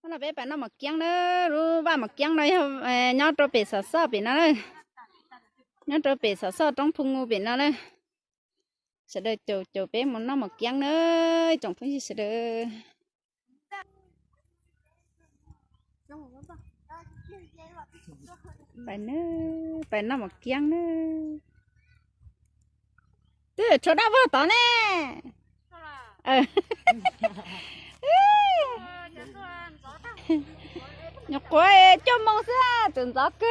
No peb pais noj mos kiab na, lub vaj mos kiab no yog nyob rau pem Xov Xoj pem no na, nyob rau pem Xov Xoj roob Phu Ngu pem no na. Sawv daws caum caum peb mus noj mos kiab na, tsoom phooj ywg sawv daws. Pais noj mos kiab na. Twb tshuav dab vog tod ne. Nyuam qhuav cuaj moos xwb tseem ntxov kawg.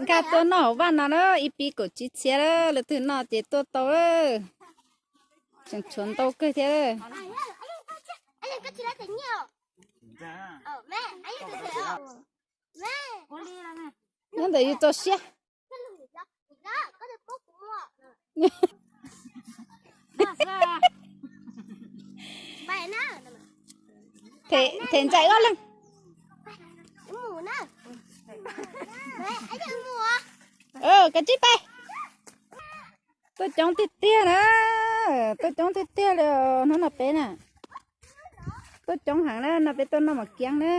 Nkag tuaj noj hauv vaj no na, ib pib kaum tsib txhiab, leej twg noj ces tuaj tau. Tseem tshuav ntau kawg thiab. Nyob ntawm yus txaus siab. Them ntxaim ob leeg. Kav tsij pais. Tuaj coob tiag tiag na, tuaj coob tiag tiag li hnub no peb na. Tuaj coob heev na, no peb tuaj noj mos kiab na.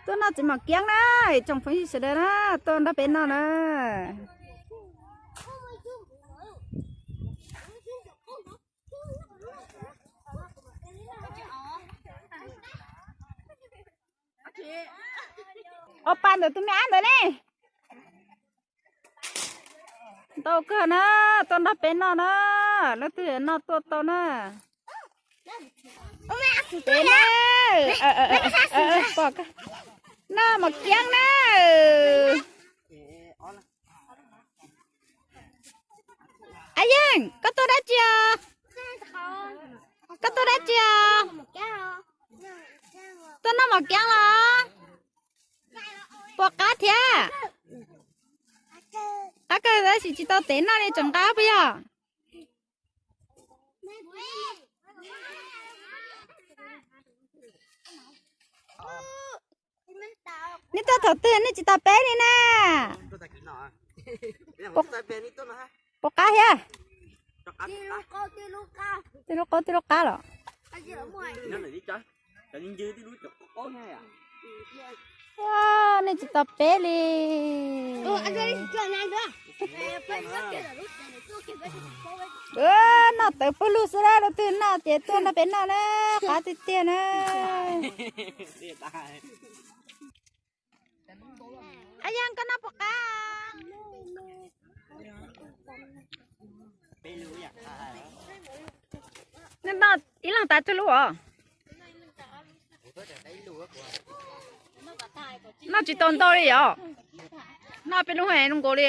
Tuaj noj txiv mos kiab na, tsoom phooj ywg sawv daws na, tuaj nrog peb noj na. Ua pa ntawm tus me ab ntawd ne. Ntau kawg na, tuaj nrog peb noj na, leej twg noj tuaj tau na. Peb na, pom noj mos kiab na. Ab Yeej, koj tuaj dab tsi os? Koj tuaj dab tsi os? Tuaj noj mos kiab los? Puas qab thiab? Qab kawg tab sis tsis tau tev noj li tseem qab puas yog? Nej tuaj thaum twg nej tsis tau peb li na? Puas qab thiab? Tij lub qab tij lub qab los? Nej tsis tau peb li. Noj tawv pawg lug xwb, leej twg noj ces tuaj nrog peb noj na, qab tiag tiag na. Ab Yeej, koj noj puas qab? Nej noj ib leeg tas cuaj lub os. Noj tsis tau ntau li os. Noj peb lub heev zoo nkaus li.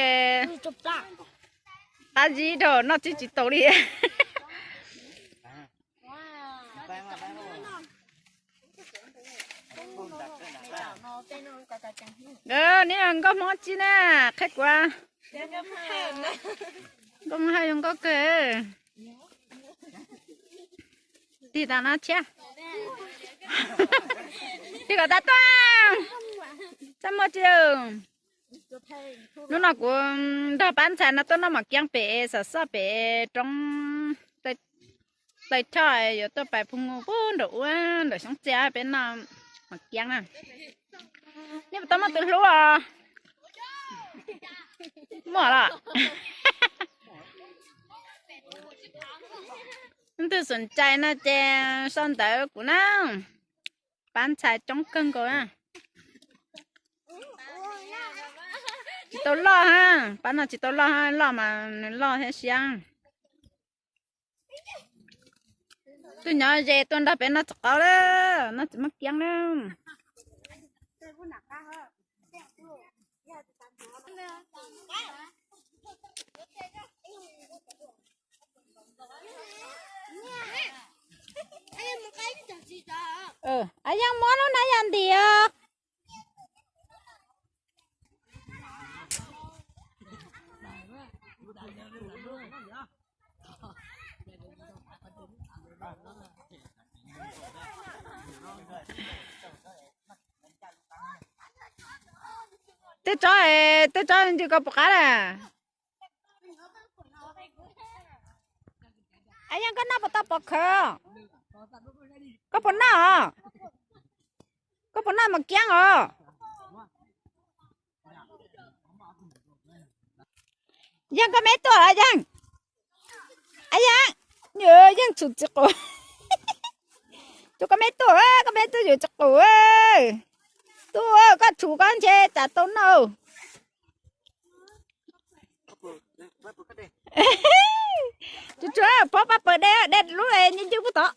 Qab zib dhau, noj tsis tsis tau li. Neb nkauj Hmoob tsi na, qhia kuv. Nkauj Hmoob haj yog nkauj kawg. Tig tas no thiab. Tig kom tas tuaj. Txaj muag tsi. Hnub no kuv nrog pab ntxhais no tuaj noj mov kiab pem Xov Xoj pem roob Taw Choj, yuav tuaj pais Phu Ngu puag nraum ub, nraum Xyoob Txias peb noj mov kiab na. Nej puas tau muaj tus hlub os? Muaj los? Leej twg xom cai no ces sau ntawv kuv na. Pab ntxhais coob kawg nkaus na. Tsis tau loj ha, pab no tsis tau loj ha, loj mas nws loj thiab siab. Tus nyob ze tuaj nrog peb noj txiv qaub lawm, noj txiv mov kiab na. Ab Yeej, muab lub na yam ntim os. Tej tsob, tej tsob ntsis koj puas qab na? Ab Yeej, koj noj puas tau pov khawv? Koj puas noj? Koj puas noj mas kiab os? Yeej, koj me tuaj los Yeej? Ab Yeej, Yeej txhum txiv qaum. Tus koj me tuaj, koj me tuaj yuav txiv qaum. Tuaj, koj txhum koj ntshe tsam tau noj. Tsuag tsuag, pov pab pawg de, de lub nyiaj ncwj pub tod.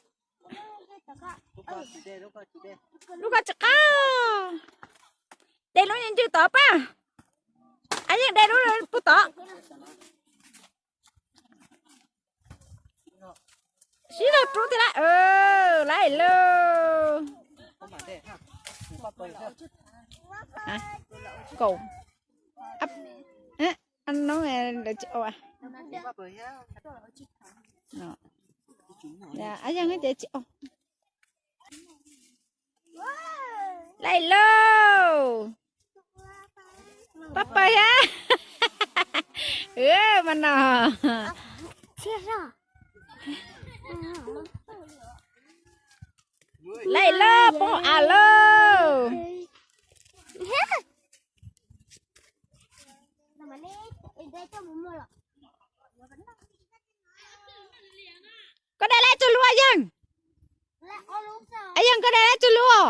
Lub koj tsis qab. De lub nyiaj ncwj tod pab. Ab Yeej, de lub pub tod. Sib zog rub thiab lawm. Laib lauj. Kaum. Ab, no lawv tsis ua. Ab Yeej ces tsis ua. Laib lauj. Pab pawg thiab. Mas no. Laib lauj, poob av lauj. Koj de lab tsuag lub Yeej? Ab Yeej, koj de lab tsuag lub?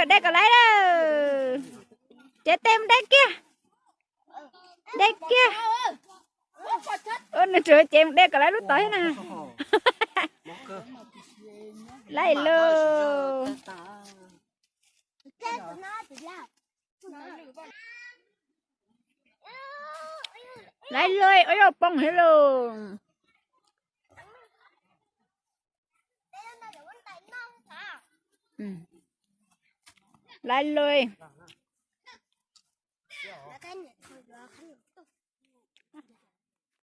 De kom laib lawm. Cev tes mus de kiag. De kiag. Nws tsuas cev mus de kom laib lub tod thiab na. Laib lauj. Laib lauj, ua yog poob thiab lauj. Laib lauj.